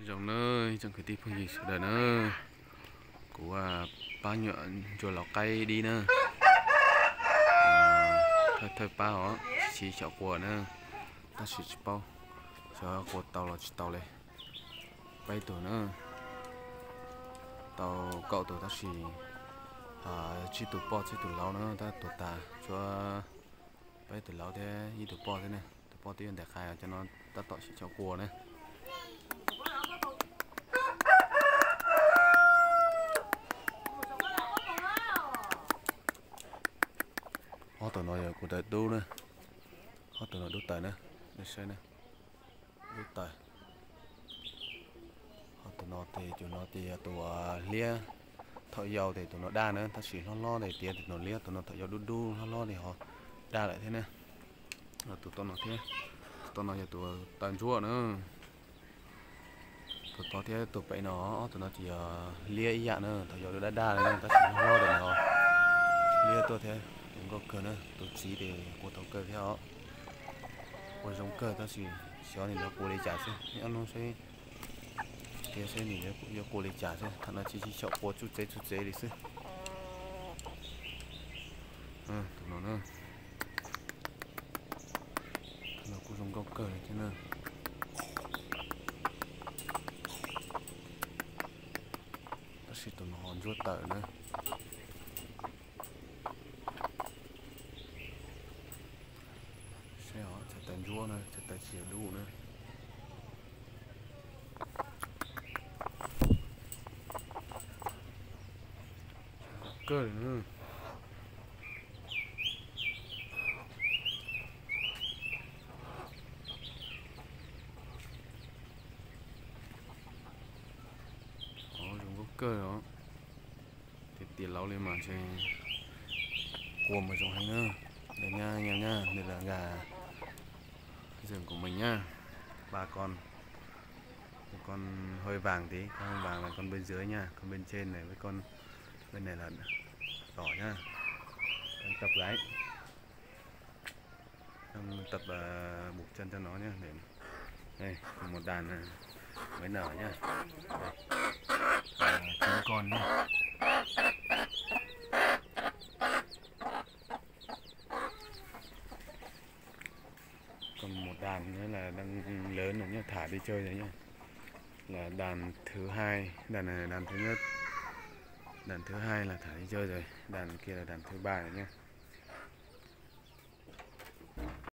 Zoo na, ib tsoom kwv tij phooj ywg sawv daws na, kuv pab nyuam ntsuag laus qaib dib na, thawj thawj pab os, tsis xyaum qua na, tab sis tsis paub xyov qua tau los tsis tau li. Peb tug na, tau kaum tug tab sis tsib tug poj tsib tug laus na, tab tuag tas tshuav peb tug laus thiab ib tug poj thiab ne. Tus poj twb yuav ntes qai, cov no tab tom xyaum qua na. Ob tug no yog kuv tus dub na, ob tug no dub taws na, nej saib na, dub taws. Ho tus no ces tus no ces yog tus hliab, thaum yau ces tus no daj na, tab sis hlob hlob ces tiav tus no liab, tus no thaum yau dub dub hlob hlob ces ho daj lawm thiab na. Tus tom no thiab, tus tom no yog tus taws ntsuab na. Tus tod thiab tus pem no, ob tus no ces yog liab ib yam na, thaum yau daj daj li na, tab sis hlob hlob ces no liab tuaj thiab, zoo nkauj kawg na. Tus txiv ces qua tau kawg thiab os, qua zoo kawg tab sis xyov nws yuav qua li cas xwb, ob hnub seb, tias seb nws yuav qua li cas xwb, thaum no tsis tsis xyaum qua tsuj tsev tsuj tsev li xwb. Tus no na, tus no kuj zoo nkauj kawg li thiab na. Tab sis tus no ho ntsuab tawm na. Saib os, txhais taw ntsuab na, txhais taw tsis yog dub na. Kawg li na. Ov, zoo nkauj kawg os. Tias tias laus li mas ntshe qua mas zoo heev na. Đây nha, anh em nha, đây là gà rừng của mình nha. Ba con, một con hơi vàng tí, con hơi vàng là con bên dưới nha, con bên trên này với con bên này là đỏ nha. Đang tập gái. Đang tập ờ, buộc chân cho nó nhé. Để... Đây, một đàn ờ, mới nở nhá. Đây. À, chín con nhé. Còn một đàn nữa là đang lớn rồi nhá, thả đi chơi rồi nhá. Là đàn thứ hai, đàn này là đàn thứ nhất. Đàn thứ hai là thả đi chơi rồi, đàn kia là đàn thứ ba rồi nhá.